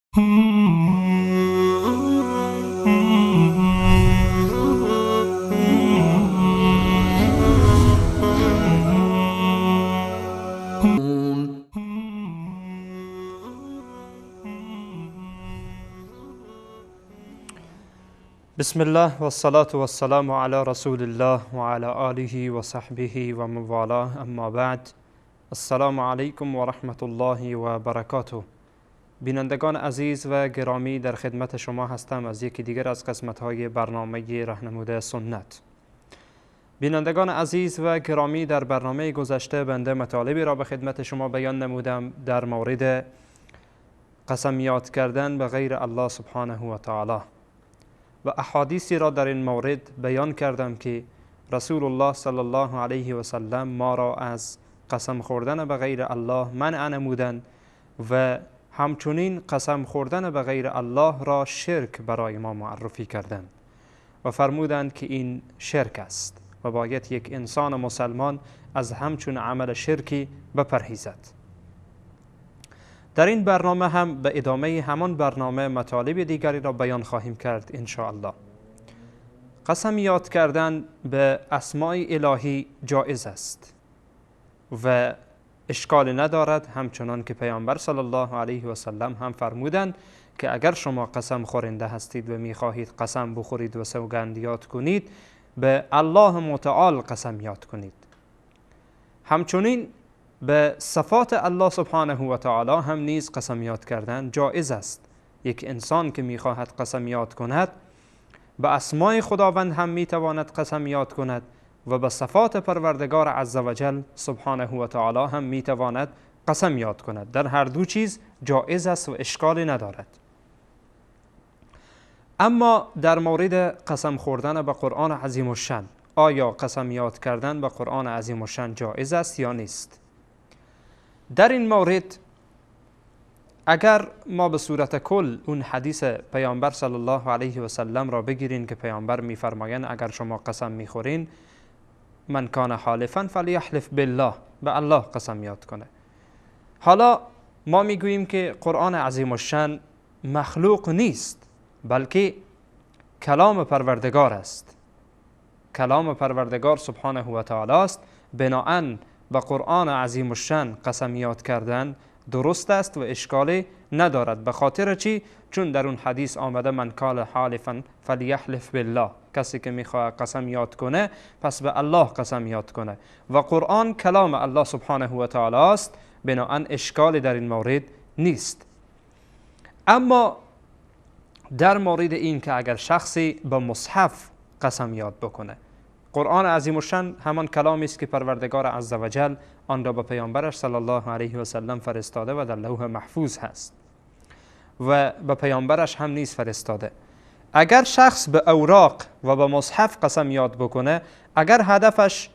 بسم الله والصلاة والسلام على رسول الله وعلى آله وصحبه ومن والاه، اما بعد. السلام علیکم و رحمت الله و برکاته. بینندگان عزیز و گرامی، در خدمت شما هستم از یکی دیگر از قسمت‌های برنامه رهنمود سنت. بینندگان عزیز و گرامی، در برنامه گذشته بنده مطالبی را به خدمت شما بیان نمودم در مورد قسم یاد کردن به غیر الله سبحانه و تعالی و احادیثی را در این مورد بیان کردم که رسول الله صلی الله علیه و سلم ما را از قسم خوردن به غیر الله منع نمودند و همچنین قسم خوردن به غیر الله را شرک برای ما معرفی کردند و فرمودند که این شرک است و باید یک انسان مسلمان از همچون عمل شرکی بپرهیزد. در این برنامه هم به ادامه همان برنامه مطالب دیگری را بیان خواهیم کرد ان شاء الله. قسم یاد کردن به اسماء الهی جایز است و اشکال ندارد، همچنان که پیامبر صلی الله علیه و سلم هم فرمودند که اگر شما قسم خورنده هستید و میخواهید قسم بخورید و سوگند یاد کنید، به الله متعال قسم یاد کنید. همچنین به صفات الله سبحانه و تعالی هم نیز قسم یاد کردن جایز است. یک انسان که میخواهد قسم یاد کند، به اسمای خداوند هم میتواند قسم یاد کند و به صفات پروردگار عزوجل سبحانه و تعالی هم میتواند قسم یاد کند. در هر دو چیز جایز است و اشکالی ندارد. اما در مورد قسم خوردن به قرآن عظیم الشأن، آیا قسم یاد کردن به قرآن عظیم الشأن جایز است یا نیست؟ در این مورد اگر ما به صورت کل اون حدیث پیامبر صلی الله علیه و سلم را بگیریم که پیامبر میفرمایند اگر شما قسم میخورین، من کان حالفا فلیحلف بالله، به الله قسم یاد کنه. حالا ما میگوییم که قرآن عظیم الشأن مخلوق نیست، بلکه کلام پروردگار است. کلام پروردگار سبحانه و تعالی است. بناءً به قرآن عظیم الشأن قسم یاد کردن درست است و اشکالی ندارد. به خاطر چی؟ چون در اون حدیث آمده من کان حالفا فلیحلف بالله، کسی که میخواد قسم یاد کنه پس به الله قسم یاد کنه و قرآن کلام الله سبحانه و تعالی است، بناءً اشکالی در این مورد نیست. اما در مورد این که اگر شخصی به مصحف قسم یاد بکنه، قرآن عظیم الشأن همان کلامی است که پروردگار عزوجل آن را به پیامبرش صلی الله علیه و سلم فرستاده و در لوح محفوظ هست و به پیامبرش هم نیز فرستاده. اگر شخص به اوراق و به مصحف قسم یاد بکنه، اگر هدفش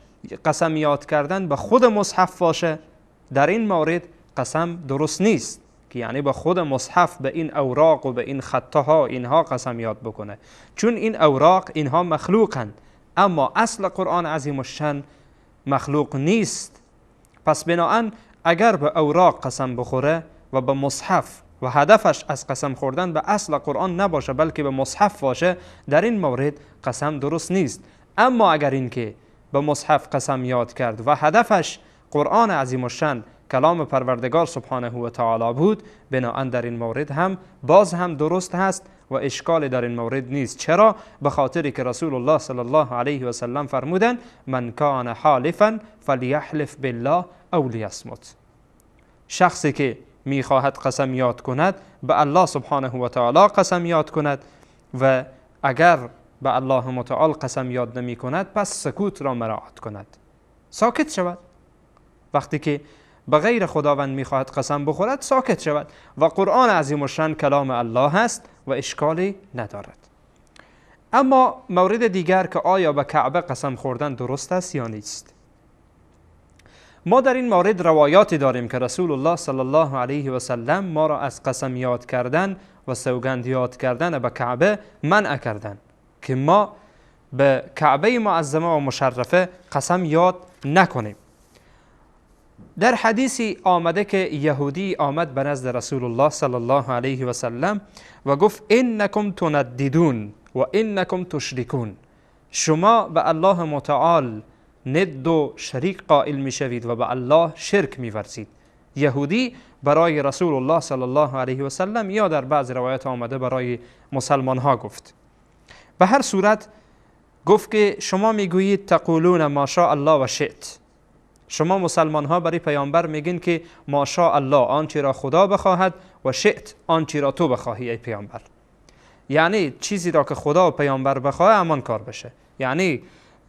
قسم یاد کردن به خود مصحف باشه، در این مورد قسم درست نیست، که یعنی به خود مصحف، به این اوراق و به این خطها اینها قسم یاد بکنه، چون این اوراق اینها مخلوقند، اما اصل قرآن عظیم الشأن مخلوق نیست. پس بناهن اگر به اوراق قسم بخوره و به مصحف و هدفش از قسم خوردن به اصل قرآن نباشه بلکه به مصحف باشه، در این مورد قسم درست نیست. اما اگر اینکه به مصحف قسم یاد کرد و هدفش قرآن عظیم الشأن کلام پروردگار سبحانه و تعالی بود، بناهن در این مورد هم باز هم درست هست و اشکال در این مورد نیست. چرا؟ به خاطری که رسول الله صلی الله علیه و سلم فرمودند من کان حالفا فلیحلف بالله او لیصمت. شخصی که میخواهد قسم یاد کند به الله سبحانه و تعالی قسم یاد کند و اگر به الله متعال قسم یاد نمی کند پس سکوت را مراعات کند، ساکت شود. وقتی که به غیر خداوند میخواهد قسم بخورد ساکت شود و قرآن عظیم الشأن کلام الله است و اشکالی ندارد. اما مورد دیگر که آیا به کعبه قسم خوردن درست است یا نیست، ما در این مورد روایاتی داریم که رسول الله صلی الله علیه و سلم ما را از قسم یاد کردن و سوگند یاد کردن به کعبه منع کردن که ما به کعبه معظمه و مشرفه قسم یاد نکنیم. در حدیثی آمده که یهودی آمد به نزد رسول الله صلی الله علیه و سلم و گفت انکم تنددون و انکم تشرکون، شما به الله متعال ند و شریک قائل میشوید و به الله شرک میورزید. یهودی برای رسول الله صلی الله علیه و سلم یا در بعض روایات آمده برای مسلمان ها گفت. به هر صورت گفت که شما میگویید تقولون ما شاء الله و شئت، شما مسلمان ها برای پیامبر میگین که ما شاء الله، آنچه را خدا بخواهد، و شئت، آنچه را تو بخواهی ای پیامبر. یعنی چیزی را که خدا و پیامبر بخواه همان کار بشه. یعنی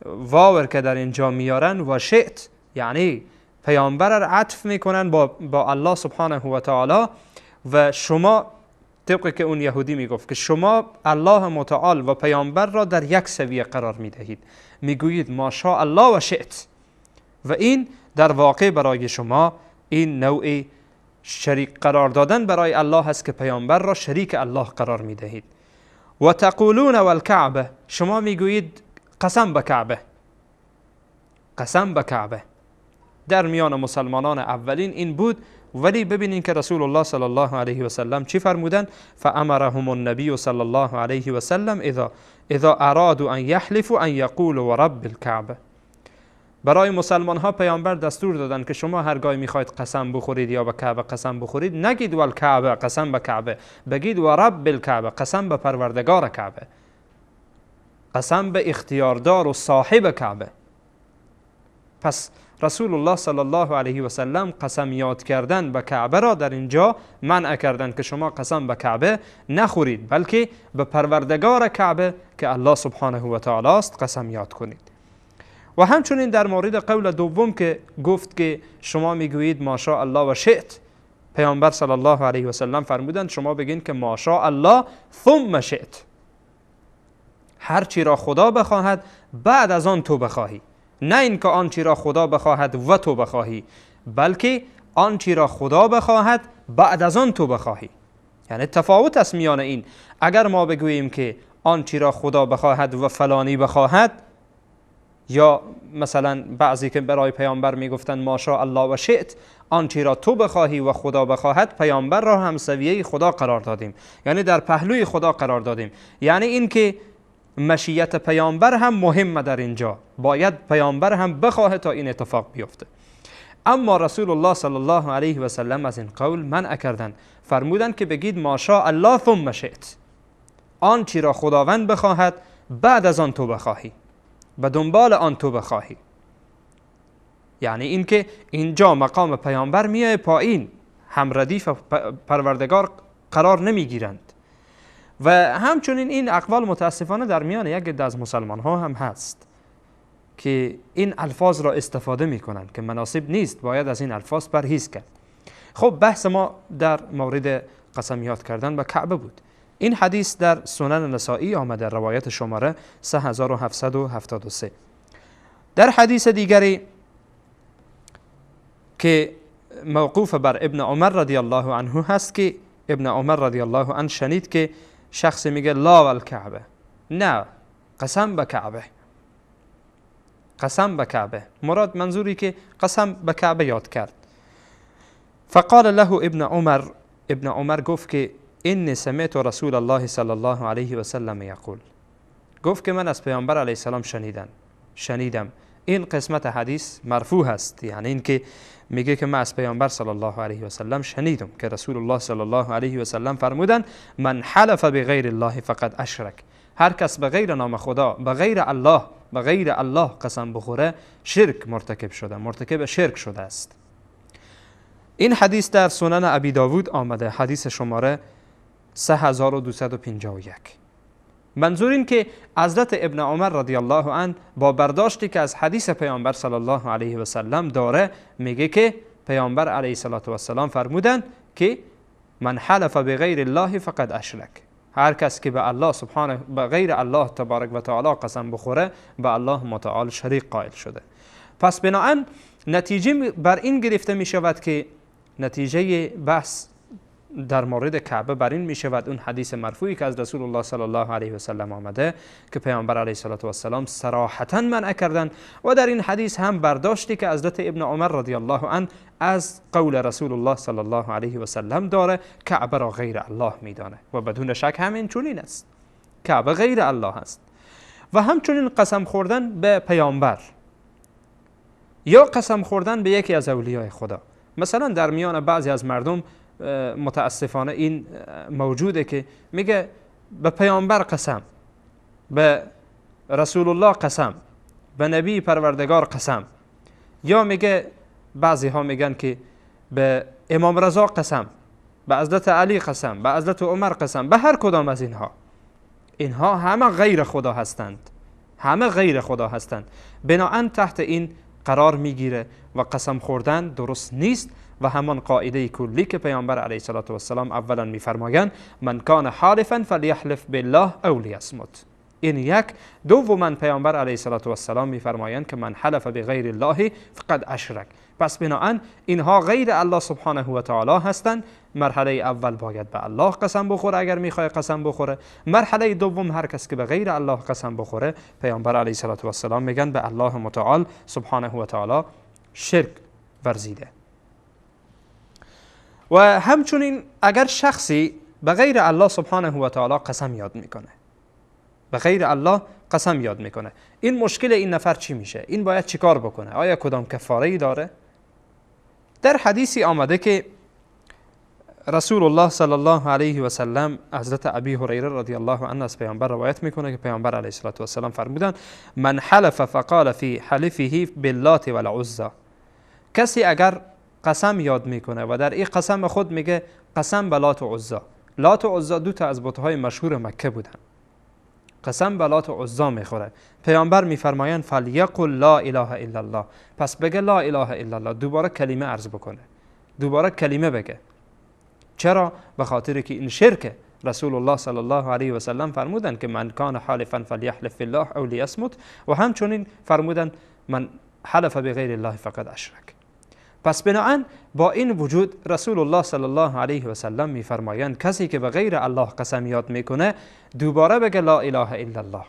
واور که در اینجا میارن و شئت، یعنی پیامبر را عطف میکنن با الله سبحانه و تعالی. و شما طبق که اون یهودی میگفت که شما الله متعال و پیامبر را در یک سویه قرار میدهید، میگویید ما شاء الله و شئت، و این در واقع برای شما این نوع شریک قرار دادن برای الله است که پیامبر را شریک الله قرار میدهید. و تقولون والکعبه، شما میگویید قسم به کعبه، قسم به کعبه. در میان مسلمانان اولین این بود، ولی ببینین که رسول الله صلی الله علیه و سلم چی فرمودن؟ فامرهم النبی صلی الله علیه و سلم اذا ارادوا ان یحلفوا ان یقولوا ورب الکعبه. برای مسلمان ها پیامبر دستور دادن که شما هرگاه میخواید قسم بخورید یا به کعبه قسم بخورید، نگید والکعبه، قسم به کعبه، بگید ورب الکعبه، قسم به پروردگار کعبه، قسم به اختیاردار و صاحب کعبه. پس رسول الله صلی الله علیه و سلم قسم یاد کردن به کعبه را در اینجا منع کردند که شما قسم به کعبه نخورید، بلکه به پروردگار کعبه که الله سبحانه و تعالی است قسم یاد کنید. و همچنین در مورد قول دوم که گفت که شما میگویید ما شاء الله و شئت، پیامبر صلی الله علیه و سلم فرمودند شما بگین که ما شاء الله ثم شئت، هر چی را خدا بخواهد بعد از آن تو بخواهی، نه اینکه آنچی را خدا بخواهد و تو بخواهی، بلکه آنچی را خدا بخواهد بعد از آن تو بخواهی. یعنی تفاوت است میان این. اگر ما بگوییم که آنچی را خدا بخواهد و فلانی بخواهد، یا مثلا بعضی که برای پیامبر میگفتن ما شاء الله و شئت، آنچی را تو بخواهی و خدا بخواهد، پیامبر را هم سویه خدا قرار دادیم، یعنی در پهلوی خدا قرار دادیم. یعنی اینکه مشیت پیامبر هم مهمه در اینجا، باید پیامبر هم بخواه تا این اتفاق بیفته. اما رسول الله صلی الله علیه و سلم از این قول منع کردند، فرمودند که بگید ما شاء الله ثم شئت، آنچی را خداوند بخواهد بعد از آن تو بخواهی، به دنبال آن تو بخواهی. یعنی اینکه اینجا مقام پیامبر میای پایین، هم ردیف پروردگار قرار نمیگیرند. و همچنین این اقوال متاسفانه در میان یک عده از مسلمان ها هم هست که این الفاظ را استفاده میکنند که مناسب نیست، باید از این الفاظ پرهیز کرد. خب بحث ما در مورد قسم یاد کردن به کعبه بود. این حدیث در سنن نسائی آمده، روایت شماره 3773. در حدیث دیگری که موقوف بر ابن عمر رضی الله عنه هست که ابن عمر رضی الله عنه شنید که شخص میگه لا والکعبه، نه قسم به کعبه، قسم به کعبه، مراد منظوری که قسم به کعبه یاد کرد. فقال له ابن عمر، ابن عمر گفت که انی سمعت رسول الله صلی الله علیه و سلم یقول، گفت که من از پیامبر علیه السلام شنیدم. این قسمت حدیث مرفوع هست، یعنی اینکه میگه که من از پیامبر صلی الله علیه و سلم شنیدم که رسول الله صلی الله علیه و سلم فرمودند من حلف بغیر الله فقد اشرک، هر کس به غیر نام خدا، به غیر الله، به غیر الله قسم بخوره شرک مرتکب شده، مرتکب شرک شده است. این حدیث در سنن ابی داود آمده، حدیث شماره 3251. منظور این که حضرت ابن عمر رضی الله عنه با برداشتی که از حدیث پیامبر صلی الله علیه و سلم داره میگه که پیامبر علیه الصلاة والسلام فرمودند که من حلف بغیر الله فقد اشرک، هر کس که به الله سبحانه، به غیر الله تبارک و تعالی قسم بخوره به الله متعال شریک قائل شده. پس بناهن نتیجه بر این گرفته می شود که نتیجه بحث در مورد کعبه بر این می شود اون حدیث مرفوعی که از رسول الله صلی الله علیه و سلم آمده که پیامبر علیه الصلاة والسلام صراحتا منع کردند، و در این حدیث هم برداشتی که حضرت ابن عمر رضی الله عنه از قول رسول الله صلی الله علیه و سلم داره، کعبه را غیر الله میدانه و بدون شک همین چنین است، کعبه غیر الله است. و همچنین قسم خوردن به پیامبر یا قسم خوردن به یکی از اولیای خدا. مثلا در میان بعضی از مردم متاسفانه این موجوده که میگه به پیامبر قسم، به رسول الله قسم، به نبی پروردگار قسم، یا میگه بعضی ها میگن که به امام رضا قسم، به حضرت علی قسم، به حضرت عمر قسم، به هر کدام از اینها. اینها همه غیر خدا هستند، همه غیر خدا هستند. بناهن تحت این قرار میگیره و قسم خوردن درست نیست. و همان قاعده کلی که پیامبر علیه الصلاة والسلام اولا میفرمایند من کان حالفا فلیحلف بالله او لیصمت، این یک. دوما پیامبر علیه الصلاة والسلام میفرمایند که من حلف بغیر الله فقد اشرک. پس بناهن اینها غیر الله سبحانه و تعالی هستند. مرحله اول باید به الله قسم بخوره اگر میخوای قسم بخوره. مرحله دوم هر کس که به غیر الله قسم بخوره، پیامبر علیه الصلاة والسلام میگن به الله متعال سبحانه و تعالی شرک ورزیده. و همچنین اگر شخصی به غیر الله سبحانه و تعالی قسم یاد میکنه، به غیر الله قسم یاد میکنه، این مشکل این نفر چی میشه؟ این باید چیکار بکنه؟ آیا کدام کفاره ای داره؟ در حدیثی آمده که رسول الله صلی الله علیه و سلم، حضرت ابی هریره رضی الله عنه از پیامبر روایت میکنه که پیامبر علیه الصلاة والسلام فرمودند من حلف فقال فی حلفه باللات والعزی، کسی اگر قسم یاد میکنه و در این قسم خود میگه قسم به لات و عزا. لات و عزا دو تا از بت‌های مشهور مکه بودن. قسم به لات و عزا میخوره. پیامبر میفرمایند فلیقل لا اله الا الله، پس بگه لا اله الا الله، دوباره کلمه عرض بکنه، دوباره کلمه بگه. چرا؟ به خاطر که این شرکه. رسول الله صلی الله علیه و سلم فرمودند که من کان حالفا فلیحلف بالله او لیصمت، و همچنین فرمودند من حلف بغیر الله فقد اشرک. پس بناهن با این وجود رسول الله صلی الله علیه و سلم میفرمایند کسی که به غیر الله قسم یاد میکنه دوباره بگه لا اله الا الله،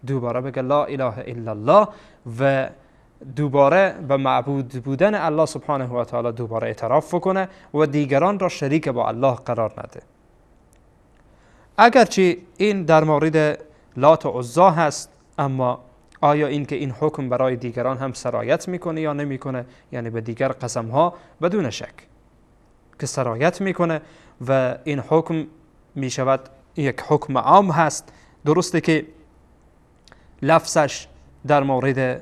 دوباره بگه لا اله الا الله و دوباره به معبود بودن الله سبحانه و تعالی دوباره اعتراف کنه و دیگران را شریک با الله قرار نده. اگرچه این در مورد لات و عزا هست، اما آیا این که این حکم برای دیگران هم سرایت میکنه یا نمیکنه؟ یعنی به دیگر قسم ها بدون شک که سرایت میکنه و این حکم میشود یک حکم عام هست. درسته که لفظش در مورد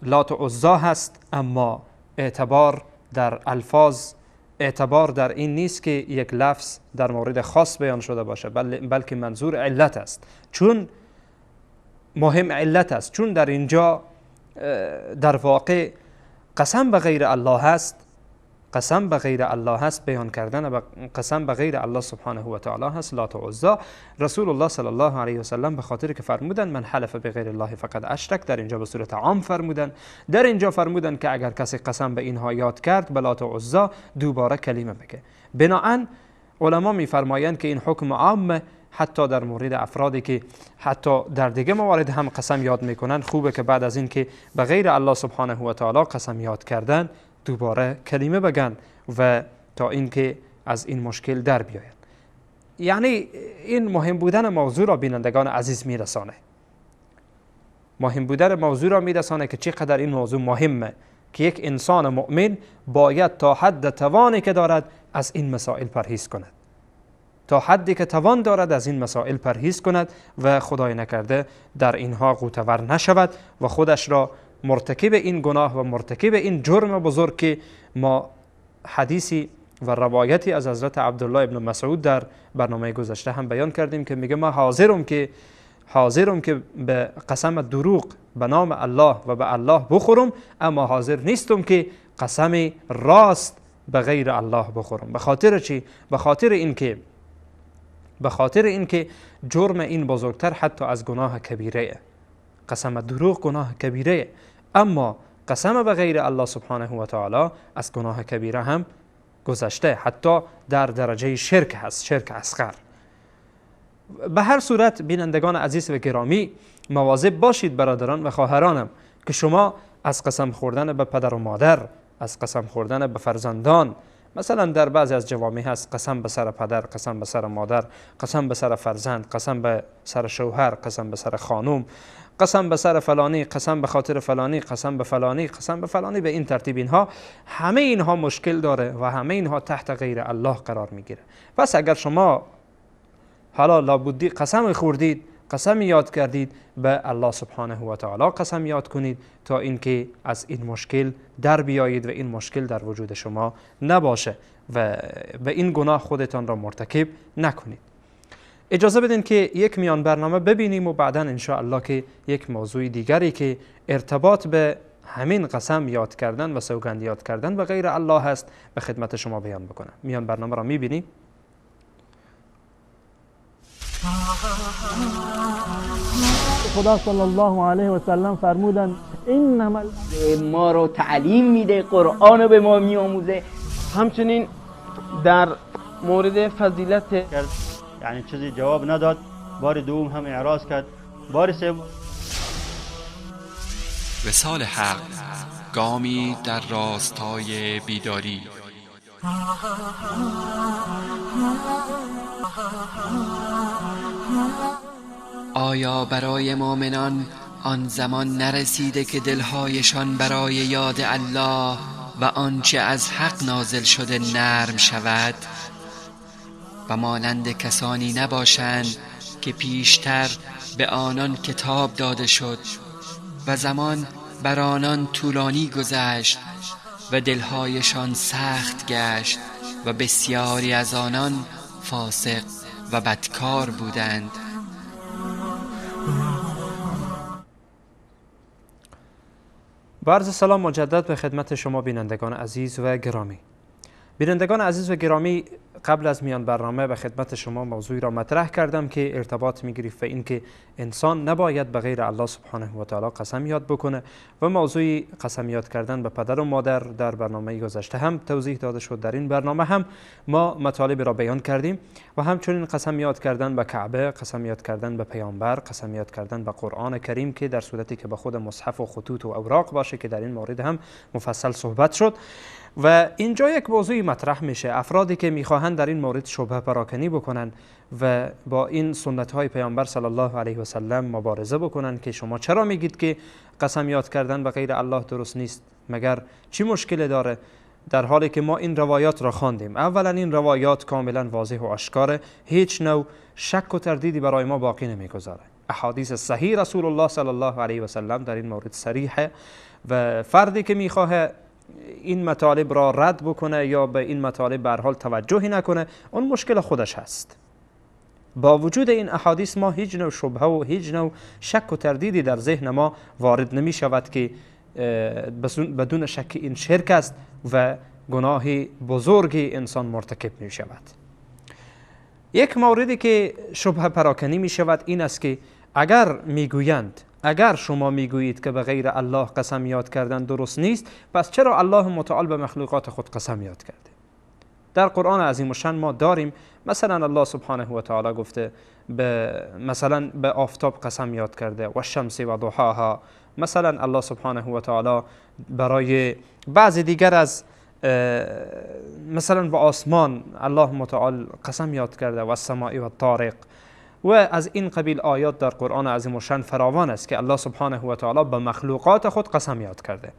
لات و عزا هست، اما اعتبار در الفاظ، اعتبار در این نیست که یک لفظ در مورد خاص بیان شده باشه، بلکه منظور علت است. چون مهم علت است، چون در اینجا در واقع قسم به غیر الله هست، قسم به غیر الله هست، بیان کردن قسم به غیر الله سبحانه و تعالی هست، لات و عزا. رسول الله صلی الله علیه و سلم به خاطر که فرمودن من حلف به غیر الله فقد اشرک، در اینجا به صورت عام فرمودن. در اینجا فرمودن که اگر کسی قسم به اینها یاد کرد به لات و عزا دوباره کلمه بگه. بناهن علما میفرمایند که این حکم عام حتی در مورد افرادی که حتی در دیگه موارد هم قسم یاد میکنن، خوبه که بعد از این که به غیر الله سبحانه و تعالی قسم یاد کردن دوباره کلمه بگن و تا اینکه از این مشکل در بیاین. یعنی این مهم بودن موضوع را بینندگان عزیز میرسانه، مهم بودن موضوع را میرسانه که چقدر این موضوع مهمه که یک انسان مؤمن باید تا حد توانی که دارد از این مسائل پرهیز کند، تا حدی که توان دارد از این مسائل پرهیز کند و خدای نکرده در اینها غوطه‌ور نشود و خودش را مرتکب این گناه و مرتکب این جرم بزرگ که ما حدیثی و روایتی از حضرت عبدالله ابن مسعود در برنامه گذشته هم بیان کردیم که میگه ما حاضرم که به قسم دروغ به نام الله و به الله بخورم، اما حاضر نیستم که قسم راست به غیر الله بخورم. به خاطر چی؟ به خاطر اینکه جرم این بزرگتر حتی از گناه کبیره. قسم دروغ گناه کبیره، اما قسم به غیر الله سبحانه و تعالی از گناه کبیره هم گذشته، حتی در درجه شرک هست، شرک اصغر. به هر صورت بینندگان عزیز و گرامی، مواظب باشید برادران و خواهرانم که شما از قسم خوردن به پدر و مادر، از قسم خوردن به فرزندان، مثلا در بعضی از جوامع هست قسم به سر پدر، قسم به سر مادر، قسم به سر فرزند، قسم به سر شوهر، قسم به سر خانم، قسم به سر فلانی، قسم به خاطر فلانی، قسم به فلانی، قسم به فلانی، به این ترتیب اینها، همه اینها مشکل داره و همه اینها تحت غیر الله قرار میگیره. پس اگر شما حالا لابودی قسم خوردید، قسم یاد کردید، به الله سبحانه و تعالی قسم یاد کنید تا اینکه از این مشکل در بیایید و این مشکل در وجود شما نباشه و به این گناه خودتان را مرتکب نکنید. اجازه بدین که یک میان برنامه ببینیم و بعدا انشاءالله که یک موضوع دیگری که ارتباط به همین قسم یاد کردن و سوگند یاد کردن به غیر الله هست به خدمت شما بیان بکنم. میان برنامه را میبینیم. خدا صلی الله علیه و سلم فرمودند انما ما رو تعلیم میده، قرآن رو به ما میآموزه. همچنین در مورد فضیلت کرد، یعنی چیزی جواب نداد، بار دوم هم اعراض کرد، بار سوم. وصال حق گامی در راستای بیداری. آیا برای مؤمنان آن زمان نرسیده که دلهایشان برای یاد الله و آنچه از حق نازل شده نرم شود و مانند کسانی نباشند که پیشتر به آنان کتاب داده شد و زمان بر آنان طولانی گذشت و دلهایشان سخت گشت و بسیاری از آنان فاسق و بدکار بودند. با عرض سلام مجدد به خدمت شما بینندگان عزیز و گرامی. بینندگان عزیز و گرامی، قبل از میان برنامه به خدمت شما موضوعی را مطرح کردم که ارتباط می‌گرفت به اینکه انسان نباید به غیر الله سبحانه و تعالی قسم یاد بکنه و موضوع قسم یاد کردن به پدر و مادر در برنامه گذشته هم توضیح داده شد. در این برنامه هم ما مطالب را بیان کردیم و همچنین قسم یاد کردن به کعبه، قسم یاد کردن به پیامبر، قسم یاد کردن به قرآن کریم که در صورتی که به خود مصحف و خطوط و اوراق باشه که در این مورد هم مفصل صحبت شد. و اینجا یک موضوعی مطرح میشه، افرادی که میخواهند در این مورد شبهه پراکنی بکنن و با این سنت های پیامبر صلی الله علیه و سلم مبارزه بکنن که شما چرا میگید که قسم یاد کردن به غیر الله درست نیست، مگر چی مشکل داره؟ در حالی که ما این روایات را خواندیم. اولا این روایات کاملا واضح و آشکاره، هیچ نوع شک و تردیدی برای ما باقی نمیگذاره. احادیث صحیح رسول الله صلی الله علیه و سلم در این مورد صریحه و فردی که میخواه این مطالب را رد بکنه یا به این مطالب به هر حال توجهی نکنه، اون مشکل خودش هست. با وجود این احادیث ما هیچ نوع شبهه و هیچ نوع شک و تردیدی در ذهن ما وارد نمی شود که بدون شک این شرک است و گناه بزرگی انسان مرتکب می شود. یک موردی که شبهه پراکنی می شود این است که اگر میگویند، اگر شما میگویید که به غیر الله قسم یاد کردن درست نیست، پس چرا الله متعال به مخلوقات خود قسم یاد کرده؟ در قرآن عظیم الشان ما داریم مثلا الله سبحانه و تعالی گفته به مثلا به آفتاب قسم یاد کرده، و الشمس و ضحاها. مثلا الله سبحانه و تعالی برای بعضی دیگر از مثلا به آسمان الله متعال قسم یاد کرده، و السماء و الطارق. و از این قبیل آیات در قرآن عظیم الشان فراوان است که الله سبحانه و تعالی به مخلوقات خود قسم یاد کرده.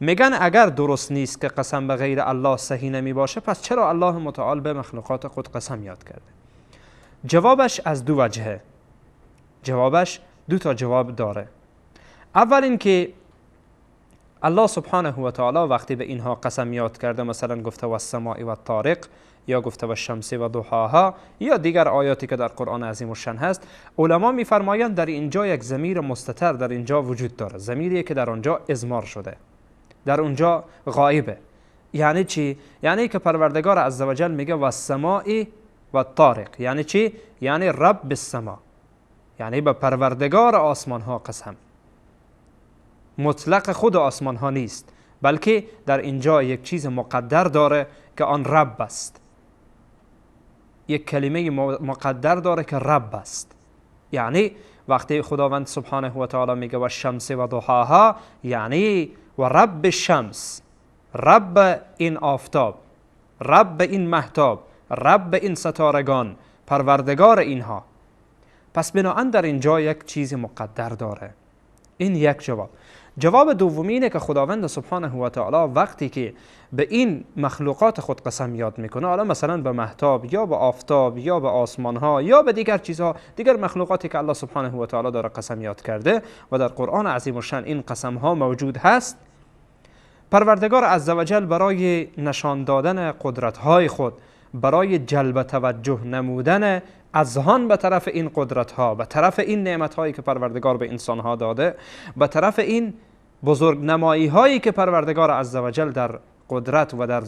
میگن اگر درست نیست که قسم به غیر الله صحیح نمی باشه، پس چرا الله متعال به مخلوقات خود قسم یاد کرده؟ جوابش از دو وجهه، جوابش دو تا جواب داره. اول اینکه الله سبحانه و تعالی وقتی به اینها قسم یاد کرده، مثلا گفته و السماء و الطارق یا گفته و الشمس و ضحاها یا دیگر آیاتی که در قرآن عظیم الشان هست، علما میفرمایند در اینجا یک ضمیر مستتر در اینجا وجود داره، ضمیری که در آنجا ازمار شده، در اونجا غایبه. یعنی چی؟ یعنی که پروردگار عزوجل میگه و السماء و الطارق، یعنی چی؟ یعنی رب السما، یعنی به پروردگار آسمان ها قسم. مطلق خود آسمان ها نیست، بلکه در اینجا یک چیز مقدر داره که آن رب است. یک کلمه مقدر داره که رب است. یعنی وقتی خداوند سبحانه و تعالی میگه و شمس و ضحاها، یعنی و رب شمس، رب این آفتاب، رب این مهتاب، رب این ستارگان، پروردگار اینها. پس بناهن در اینجا یک چیز مقدر داره. این یک جواب. جواب دومی اینه که خداوند سبحانه و تعالی وقتی که به این مخلوقات خود قسم یاد میکنه، حالا مثلا به مهتاب یا به آفتاب یا به آسمان ها یا به دیگر چیزها، دیگر مخلوقاتی که الله سبحانه و تعالی داره قسم یاد کرده و در قرآن عظیم الشان این قسم ها موجود هست، پروردگار عزوجل برای نشان دادن قدرت های خود، برای جلب توجه نمودن اذهان به طرف این قدرت ها، به طرف این نعمت هایی که پروردگار به انسان ها داده، به طرف این بزرگ نمایی هایی که پروردگار عزوجل در قدرت و در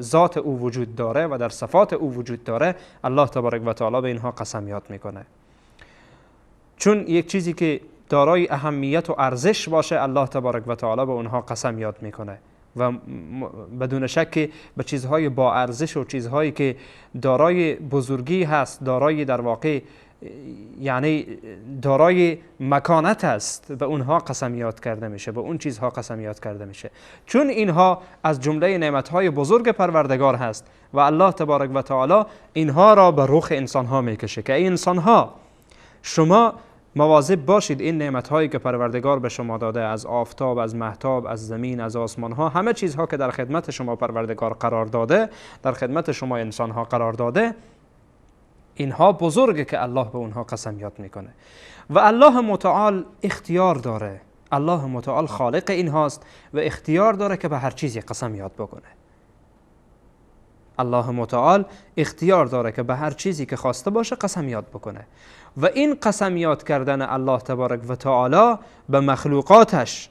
ذات او وجود داره و در صفات او وجود داره، الله تبارک و تعالی به اینها قسم یاد میکنه. چون یک چیزی که دارای اهمیت و ارزش باشه، الله تبارک و تعالی به اونها قسم یاد میکنه و بدون شک به چیزهای با ارزش و چیزهایی که دارای بزرگی هست، دارای در واقع یعنی دارای مکانت است، به اونها قسم یاد کرده میشه، به اون چیزها قسم یاد کرده میشه، چون اینها از جمله نعمتهای بزرگ پروردگار هست و الله تبارک و تعالی اینها را به رخ انسانها میکشه که ای انسانها، شما مواظب باشید این نعمتهایی که پروردگار به شما داده، از آفتاب، از مهتاب، از زمین، از آسمانها، همه چیزها که در خدمت شما پروردگار قرار داده، در خدمت شما انسانها قرار داده، اینها بزرگه که الله به اونها قسم یاد میکنه. و الله متعال اختیار داره، الله متعال خالق اینهاست و اختیار داره که به هر چیزی قسم یاد بکنه. الله متعال اختیار داره که به هر چیزی که خواسته باشه قسم یاد بکنه. و این قسم یاد کردن الله تبارک و تعالی به مخلوقاتش،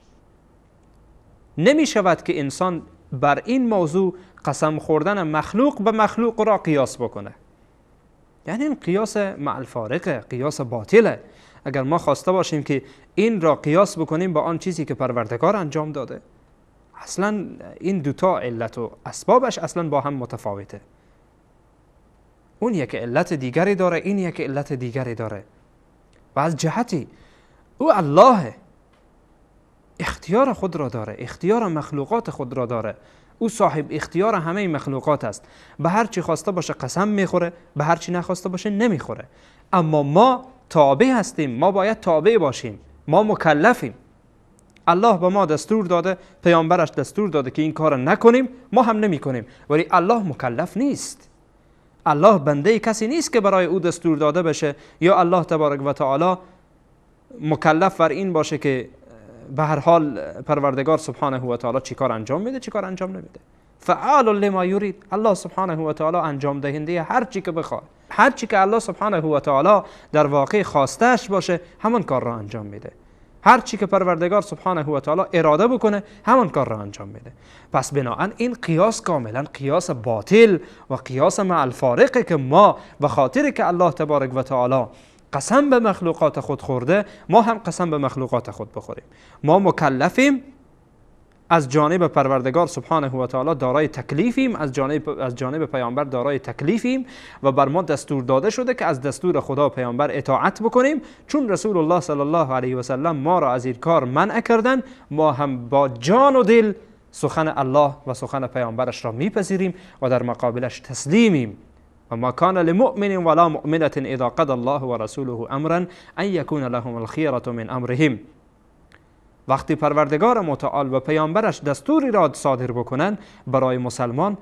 نمی شود که انسان بر این موضوع قسم خوردن مخلوق به مخلوق را قیاس بکنه. یعنی این قیاس مع الفارقه، قیاس باطله. اگر ما خواسته باشیم که این را قیاس بکنیم با آن چیزی که پروردگار انجام داده، اصلا این دوتا علت و اسبابش اصلا با هم متفاوته. اون یک علت دیگری داره، این یک علت دیگری داره. و از جهتی او الله اختیار خود را داره، اختیار مخلوقات خود را داره، او صاحب اختیار همه مخلوقات است. به هر چی خواسته باشه قسم میخوره، به هر چی نخواسته باشه نمیخوره. اما ما تابع هستیم، ما باید تابع باشیم، ما مکلفیم. الله به ما دستور داده، پیامبرش دستور داده که این کار نکنیم، ما هم نمی کنیم. ولی الله مکلف نیست، الله بنده کسی نیست که برای او دستور داده بشه یا الله تبارک و تعالی مکلف بر این باشه که به هر حال پروردگار سبحانه و تعالی چی کار انجام میده چی کار انجام نمیده. فعال لما یرید، الله سبحانه و تعالی انجام دهنده هر چی که بخواد، هر چی که الله سبحانه و تعالی در واقع خواستش باشه همان کار را انجام میده. هر چی که پروردگار سبحانه و تعالی اراده بکنه همان کار را انجام میده. پس بناهن این قیاس کاملا قیاس باطل و قیاس مع الفارقه که ما به خاطر که الله تبارک و تعالی قسم به مخلوقات خود خورده، ما هم قسم به مخلوقات خود بخوریم. ما مکلفیم از جانب پروردگار سبحانه و تعالی، دارای تکلیفیم، از جانب پیامبر دارای تکلیفیم و بر ما دستور داده شده که از دستور خدا پیامبر اطاعت بکنیم. چون رسول الله صلی الله علیه و سلم ما را از این کار منع کردن، ما هم با جان و دل سخن الله و سخن پیامبرش را میپذیریم و در مقابلش تسلیمیم. و ما کان لمؤمن ولا مؤمنة اذا قضى الله ورسوله امرا ان يكون لهم الخيرة من امرهم. وقتی پروردگار متعال و پیامبرش دستوری را صادر بکنن، برای مسلمان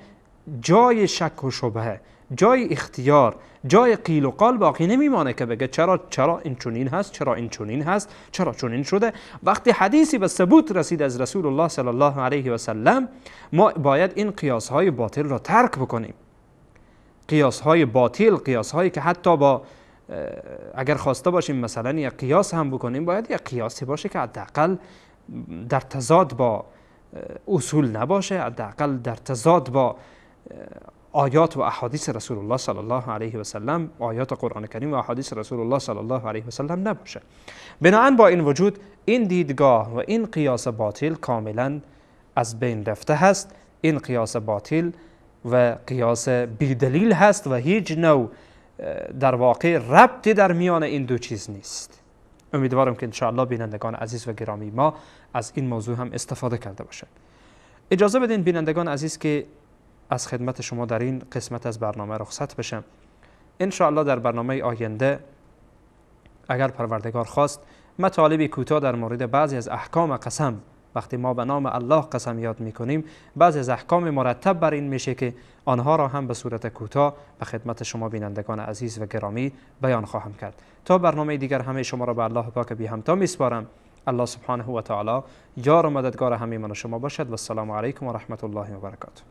جای شک و شبهه، جای اختیار، جای قیل و قال باقی نمیمانه که بگه چرا این چنین هست، چرا این چنین هست، چرا چنین شده. وقتی حدیثی به ثبوت رسید از رسول الله صلی الله علیه و سلم، ما باید این قیاس های باطل را ترک بکنیم. قیاس های باطل، قیاس هایی که حتی با اگر خواسته باشیم مثلا یک قیاس هم بکنیم، باید یک قیاسی باشه که حداقل در تضاد با اصول نباشه، حداقل در تضاد با آیات و احادیث رسول الله صلی الله علیه و سلم، آیات قرآن کریم و احادیث رسول الله صلی الله علیه و سلم نباشه. بنابراین با این وجود این دیدگاه و این قیاس باطل کاملا از بین رفته هست، این قیاس باطل و قیاس بیدلیل هست و هیچ نوع در واقع ربطی در میان این دو چیز نیست. امیدوارم که انشاءالله بینندگان عزیز و گرامی ما از این موضوع هم استفاده کرده باشند. اجازه بدین بینندگان عزیز که از خدمت شما در این قسمت از برنامه رخصت بشم. انشاءالله در برنامه آینده اگر پروردگار خواست مطالبی کوتاه در مورد بعضی از احکام قسم، وقتی ما به نام الله قسم یاد میکنیم بعضی از احکام مرتب بر این میشه که آنها را هم به صورت کوتاه به خدمت شما بینندگان عزیز و گرامی بیان خواهم کرد. تا برنامه دیگر همه شما را به الله پاک بی همتا میسپارم. الله سبحانه و تعالی یار و مددگار همه من و شما باشد. و السلام علیکم و رحمت الله و برکاته.